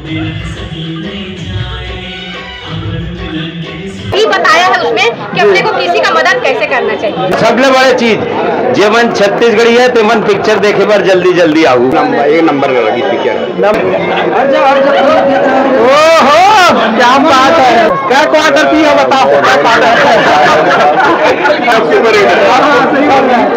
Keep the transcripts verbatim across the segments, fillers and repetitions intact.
ही बताया है उसमें कि अपने को किसी का मदद कैसे करना चाहिए। सबले बड़े चीज, जे मन छत्तीसगढ़ी है, ते मन पिक्चर देखे बर जल्दी जल्दी आऊ। नंबर, एक नंबर में लगी पिक्चर। ओहो, क्या बात है। क्या क्या करती है, बताओ।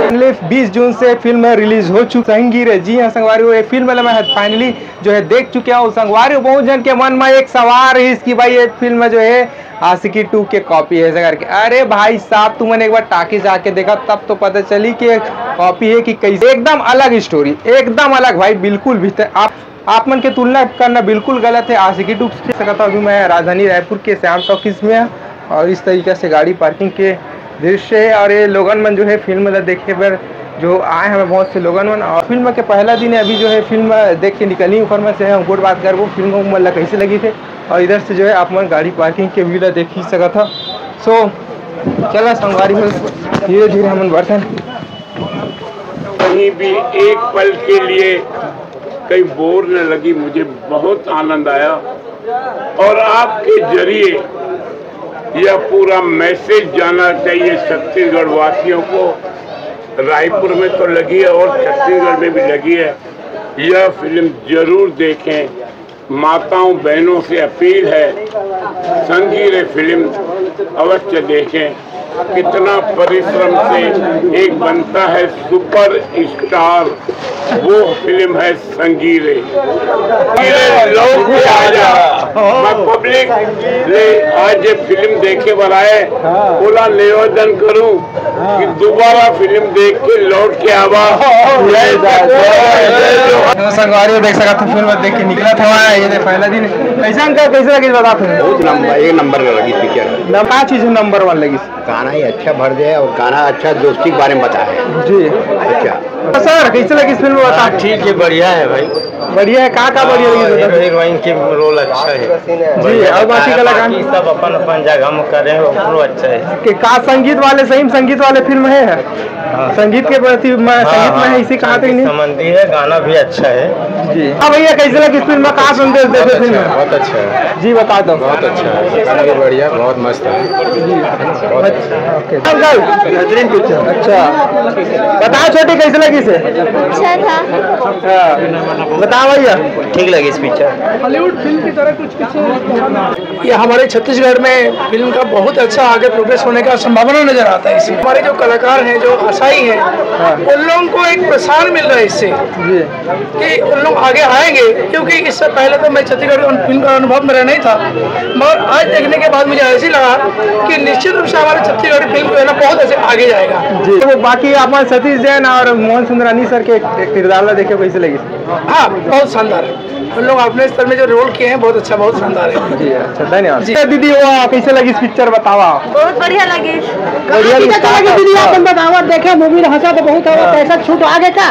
फाइनली बीस जून से फिल्म रिलीज हो चुकी संगी रे। जी हाँ संगवारी हो, ये फिल्म ला मैं फाइनली जो है देख चुके हो संगवारी हो। बहुत जन के मन में एक सवाल रहिस कि भाई ये फिल्म जो है आशिकी टू के कॉपी है ऐसा करके। अरे भाई साहब, तुमन एक बार टाकीज आके देखा, तब तो पता चली कि कॉपी है कि कैसे। एकदम अलग स्टोरी, एकदम अलग भाई, बिल्कुल भी। आप आप मन के तुलना करना बिल्कुल गलत है आशिकी टू से। सकता हूँ अभी मैं राजधानी रायपुर के श्याम टॉकीज में, और इस तरीके से गाड़ी पार्किंग के दृश्य है। और ये लोगन मन जो है फिल्म ला देखे बर जो आए हैं बहुत से लोगन मन, और फिल्म के पहला दिन है, अभी जो है फिल्म देख के निकली ऊपर में से है, हम गोट बात करबो फिल्म मन ला कैसे लगी थे। और इधर से जो है आप मन गाड़ी पार्किंग के व्यू ला देख ही सकत हो। सो चला संगवारी हो, धीरे धीरे हमन बढ़थन। कहीं भी एक पल के लिए कहीं बोर न लगी। मुझे बहुत आनंद आया और आपके जरिए यह पूरा मैसेज जाना चाहिए छत्तीसगढ़ वासियों को। रायपुर में तो लगी है और छत्तीसगढ़ में भी लगी है। यह फिल्म जरूर देखें। माताओं बहनों से अपील है, संगीरे फिल्म अवश्य देखें। कितना परिश्रम से एक बनता है सुपर स्टार, वो फिल्म है संगीरे। संगीरे लौट के आजा। मैं पब्लिक ले आज ये फिल्म देखे बर आए, ओला निवेदन करूं कि दोबारा फिल्म देख के लौट के आवा। जय छत्तीसगढ़। तो संगवारी हो देख सकत हो, फिल्म देख के निकला था, ये दे पहला दिन। कैसा अंकल, कैसे लगी बता फिल्म? बहुत नंबर, एक नंबर में लगी पिक्चर। नम-, का चीज नंबर वन लगी? गाना ही अच्छा भर दे और गाना अच्छा दोस्ती के बारे में बताया है। जी। अच्छा। तो सर, कैसे लगी इस फिल्म में बता? हाँ, ठीक है, बढ़िया है भाई। बढ़िया है, का, का बढ़िया लगी हीरो सर? हीरोइन के रोल अच्छा है। जी, बढ़िया और बाकी बताया, कलाकार? बाकी सब अपन अपन जगह में करे हैं, ओकरो अच्छा है। कि का संगीत वाले, सही में संगीत वाले फिल्म है? हाँ। संगीत के प्रति मैं, हाँ, संगीत में हाँ, है, इसी कहा संगीत नहीं? संबंधी है, गाना भी अच्छा है। जी। हाँ भैया, कैसे लगी इस फिल्म में, का संदेश देते फिल्म में? बहुत अच्छा है। जी, बता दो। बहुत अच्छा है, गाना भी बढ़िया, बहुत मस्त है। बहुत अच्छा। ओके। अंकल, बेहतरीन पिक्चर। अच्छा, बताओ छोटी, कैसे लगी से? अच्छा था। हाँ। बताओ भैया। ठीक लगी इस पिक्चर। हॉलीवुड फिल्म की तरह कुछ पीछे। ये हमारे छत्तीसगढ़ में फिल्म का बहुत अच्छा आगे प्रोग्रेस होने का संभावना नजर आता है इसमें। हमारे जो कलाकार हैं, जो आशाई हैं, हाँ। उन लोगों को एक प्रोत्साहन मिल रहा है इससे। जी। कि उन लोग आगे आएंगे, क्योंकि इससे पहले तो मैं छत्तीसगढ़ की फिल्म का अनुभव मेरा नहीं था, मगर आज देखने के बाद मुझे ऐसे लगा कि निश्चित रूप से हमारे छत्तीसगढ़ी फिल्म जो है ना, बहुत ऐसे आगे जाएगा। जी। तो बाकी आप सतीश जैन और मोहन सुंदरानी सर के किरदार ला देखे, कैसे लगी? हाँ, बहुत शानदार है। उन लोग अपने स्तर में जो रोल किए हैं, बहुत अच्छा, बहुत शानदार है। जी, अच्छा, धन्यवाद। जी। दीदी, वो कैसे लगी पिक्चर, बतावा? बहुत बढ़िया लगी। बढ़िया कैसे लगी दीदी, आप बतावा, देखे मूवी, हंसा तो बहुत हवा, हाँ। पैसा छूट आगे का?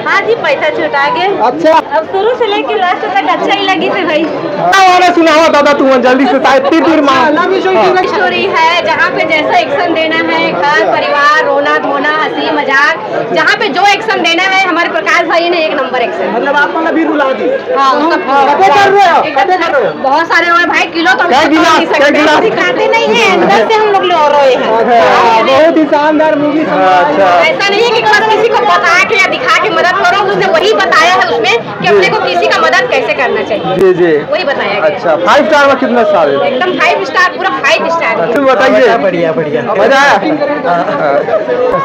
हाँ जी, पैसा छूट आगे। अच्छा। अब शुरू से लेके लास्ट तक अच्छा ही लगी थे भाई। हाँ, वाला सुनावा दादा, तू जल्दी से, शायद तीन तीन माह। हाँ। स्टोरी है, जहाँ पे जैसा एक्शन देना है, घर, परिवार, रोना धोना, हंसी मजाक, जहाँ पे जो एक्शन देना है, हमारे प्रकाश भाई ने एक नंबर एक्शन। मतलब आप मतलब भी रुला दी। हाँ, सब हाँ, कते कर रहे हो? कते कर रहे हो? बहुत सारे और भाई, किलो तो हम क्या गिलास? क्या गिलास? दिखाते नहीं है, अंदर से हम लोग रो रहे हैं। अच्छा, बहुत ही शानदार मूवी। अच्छा। ऐसा नहीं है कि बस किसी को बता के या दिखा के मदद करो, उसने वही बताया है उसमें कि अपने को किसी का मदद कैसे करना चाहिए। जी, जी। वही बताया गया। अच्छा, फाइव स्टार में कितना स्टार है? एकदम फाइव स्टार, पूरा फाइव स्टार। तुम बताइए। बढ़िया, बढ़िया। मजा आया?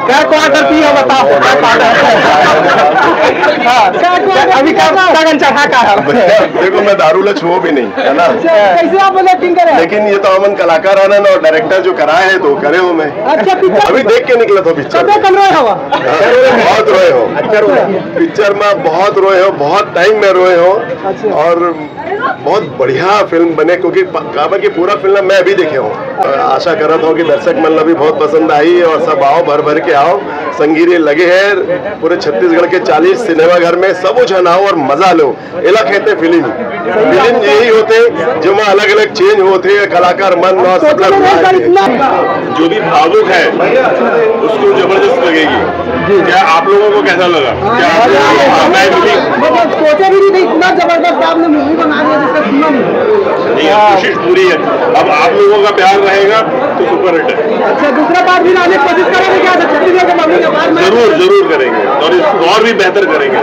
क्या क्वार्टर पी है, बताओ, क्या क्वार्टर? हाँ, अभी क्या, क्या चढ़ा का है? देखो, मैं दारू ला छुओ भी नहीं, है ना? अच्छा, कैसे आप बोले एक्टिंग करे? लेकिन ये तो हमन कलाकार है ना, और डायरेक्टर जो कराए है, तो करे हो मैं। अच्छा, पिक्चर अभी देख के निकला था पिक्चर। कब कल रहे हवा? बहुत रोए हो। अच्छा, रोए। पिक्चर में बहुत रोए हो, बहुत टाइम में रोए हो। अच्छा। और बहुत बढ़िया फिल्म बने, क्योंकि प-, काबर कि पूरा फिल्म मैं अभी देखे हूँ। आशा करत हूँ कि दर्शक मन ला भी बहुत पसंद आई और सब आओ, भर भर के आओ। संगीरे लगे हैं, पूरे छत्तीसगढ़ के चालीस सिनेमा घर में सब झन आओ और मजा लो। एला कहते फिल्म। फिल्म यही होते, जेमा अलग-अलग चेंज होते, कलाकार मन और सब लोग। जो भी भावुक है, उसको जबरदस्त लगेगी। जी। क्या आप लोगों को कैसा लगा? क्या आप लोगों को भावनाएं मिली? मतलब सोचे भी नहीं थे, इतना जबरदस्त आपने मूवी बना दिया, जिसका नहीं है, कोशिश पूरी है। अब आप लोगों का प्यार रहेगा तो सुपर हिट है। अच्छा, दूसरा पार्ट भी लाने की कोशिश करोगे क्या? अच्छा, छत्तीसगढ़ के मामले में बात में जरूर, जरूर करेंगे और इस, और भी बेहतर करेंगे।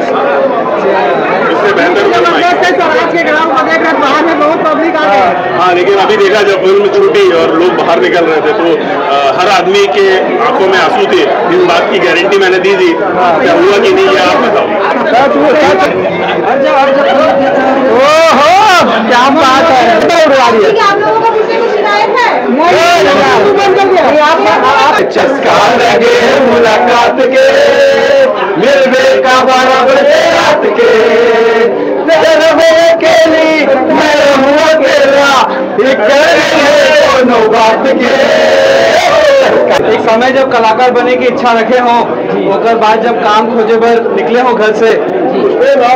इससे बेहतर फिल्म जबरदस्त है, स्वराज के ग्राउंड को देख रहे हैं, बाहर में बहुत पब्लिक आ गई है। हाँ, लेकिन अभी देखा, जब फिल्म छूटी और लोग बाहर निकल रहे थे, तो अ, हर आदमी के आंखों में आंसू थे। इस बात की गारंटी मैंने दी थी। क्या हुआ कि नहीं, ये आप बताओ। ओहो, क्या बात है। आप लोगों का मुझसे कुछ शिकायत है? नहीं, नहीं, नहीं। चस्का लगे मुलाकात के, मिलवे का बारह बजे रात के, तेरे मेरे के लिए मैं रहूं अकेला, ये कर ले दोनों बात के। एक समय जब कलाकार बने की इच्छा रखे हो, ओकर बाद जब काम खोजे बर निकले हो घर से,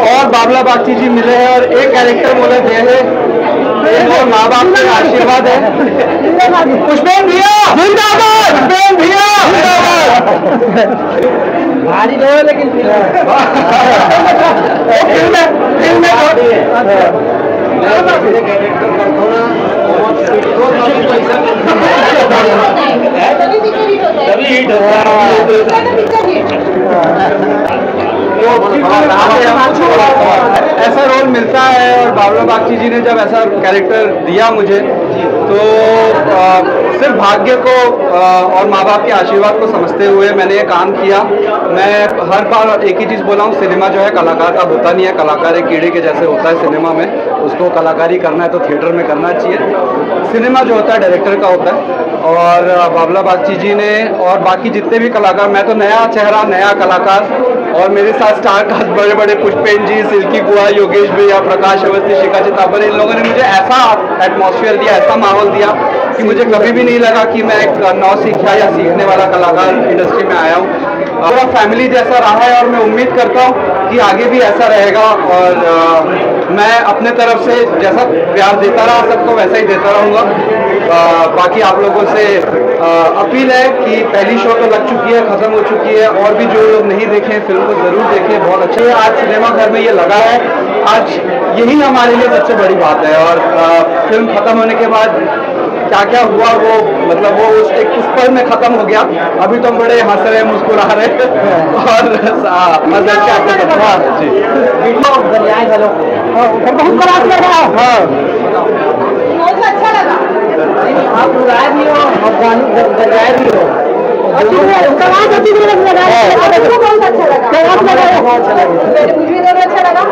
और बाबला बागची जी मिले हैं और एक कैरेक्टर बोले दे है, ये तो माँ बाप के आशीर्वाद है। पुष्पेन भैया जिंदाबाद, पुष्पेन भैया जिंदाबाद। भारी रहो लेकिन फिर वो फिल्म में, फिल्म में तो तभी हिट होता है। ऐसा रोल मिलता है और बाबला बागची जी ने जब ऐसा कैरेक्टर दिया मुझे, तो अ, सिर्फ भाग्य को अ, और माँ बाप के आशीर्वाद को समझते हुए मैंने ये काम किया। मैं हर बार एक ही चीज़ बोला हूँ, सिनेमा जो है कलाकार का होता नहीं है, कलाकार एक कीड़े के जैसे होता है सिनेमा में, उसको कलाकारी करना है तो थिएटर में करना चाहिए। सिनेमा जो होता है डायरेक्टर का होता है। और अ, बाबला बागची जी ने और बाकी जितने भी कलाकार, मैं तो नया चेहरा, नया कलाकार, और मेरे साथ स्टार कास्ट बड़े बड़े पुष्पेन जी, सिल्की बुआ, योगेश भैया, प्रकाश अवस्थी, शिखा चितापन, इन लोगों ने मुझे ऐसा एटमॉस्फेयर दिया, ऐसा माहौल दिया कि मुझे कभी भी नहीं लगा कि मैं एक नौसिखिया या सीखने वाला कलाकार इंडस्ट्री में आया हूँ। पूरा फैमिली जैसा रहा है और मैं उम्मीद करता हूँ कि आगे भी ऐसा रहेगा। और अ, मैं अपने तरफ से जैसा प्यार देता रहा सबको, वैसा ही देता रहूँगा। अ, बाकी आप लोगों से अ, अपील है कि पहली शो तो लग चुकी है, खत्म हो चुकी है, और भी जो लोग नहीं देखे हैं फिल्म को जरूर देखें, बहुत अच्छा है। आज सिनेमा घर में ये लगा है, आज यही हमारे लिए सबसे बड़ी बात है। और अ, फिल्म खत्म होने के बाद क्या क्या हुआ, वो मतलब वो उस एक उस पल में खत्म हो गया। अभी तो हम बड़े हंस रहे हैं, मुस्कुरा रहे हैं। और हाँ, बस अच्छा है। हाँ जी। बहुत बढ़िया है, चलो। हाँ, बहुत बड़ा असर रहा। हाँ। मुझे अच्छा लगा। आप गाए भी हो और गाने ग-, ग-, गाए भी हो। और दोनों तुम्हें उसका नाम अच्छी तरह से लगा है। हाँ। और तुमको कौन सा अच्छा लगा? क्या आप लगा है? बहुत अच्छा लगा। मुझे भी दोनों अच्छा लगा।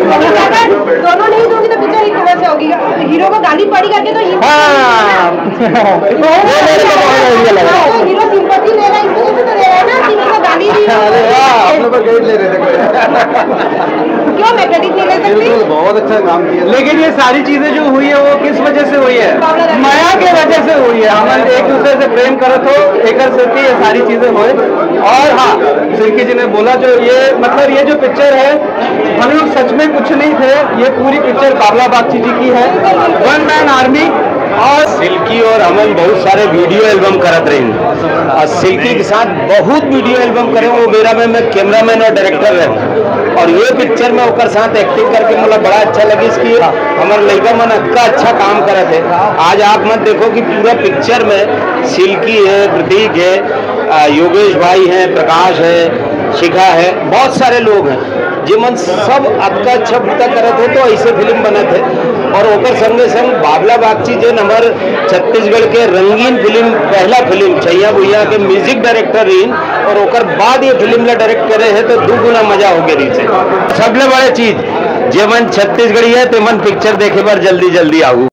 अगर दोनों नहीं दोगे तो पिक्चर हिट कैसे होगी? हीरो को गाली पड़ी करके तो हिट हाँ। वो मेरे को बहुत बढ़िया लगा। हाँ, वो हीरो सिंपैथी ले रहा है, इसलिए तो ले रहा है ना, कि इसको गाली दी। अरे वाह, आप लोग का क्रेडिट ले रहे थे। क्यों मैं क्रेडिट नहीं ले सकती? बिल्कुल, बहुत अच्छा काम किया। लेकिन ये सारी चीजें जो हुई है, वो किस वजह से हुई है? बाबला राज। मया के वजह से हुई है। हम एक दूसरे से प्रेम करत हो, एकर सेती ये सारी चीजें होए। और हाँ, सिल्की जी ने बोला जो ये, मतलब, ये जो पिक्चर है, हम लोग सच में कुछ नहीं थे। ये पूरी पिक्चर बाबला बागची जी की है, वन मैन आर्मी। और सिल्की और हमन बहुत सारे वीडियो एल्बम करत रहिन, और सिल्की के साथ बहुत वीडियो एल्बम करे। वो बेरा में मैं कैमरामैन और डायरेक्टर रहे, और ये पिक्चर में ओकर साथ एक्टिंग करके मोला बड़ा अच्छा लगिस कि हमर लइका मन अतका अच्छा काम करत है। आज आप मत देखो कि पूरा पिक्चर में सिल्की है, प्रतीक है, आ, योगेश भाई हैं, प्रकाश है, शिखा है, बहुत सारे लोग हैं, जेमन सब अतका अच्छा बूता करत है, तो ऐसे फिल्म बनत है। और ओकर संगे संग बाबला बागची, जेन हमर छत्तीसगढ़ के रंगीन फिल्म, पहला फिल्म छैया भुइयां के म्यूजिक डायरेक्टर रहिन, और ओकर बाद ये फिल्म ला डायरेक्ट करे है, तो दू गुना मजा हो गया रहिसे। सबले बड़े चीज, जेमन छत्तीसगढ़ी है, तेमन पिक्चर देखे बर जल्दी जल्दी आऊ।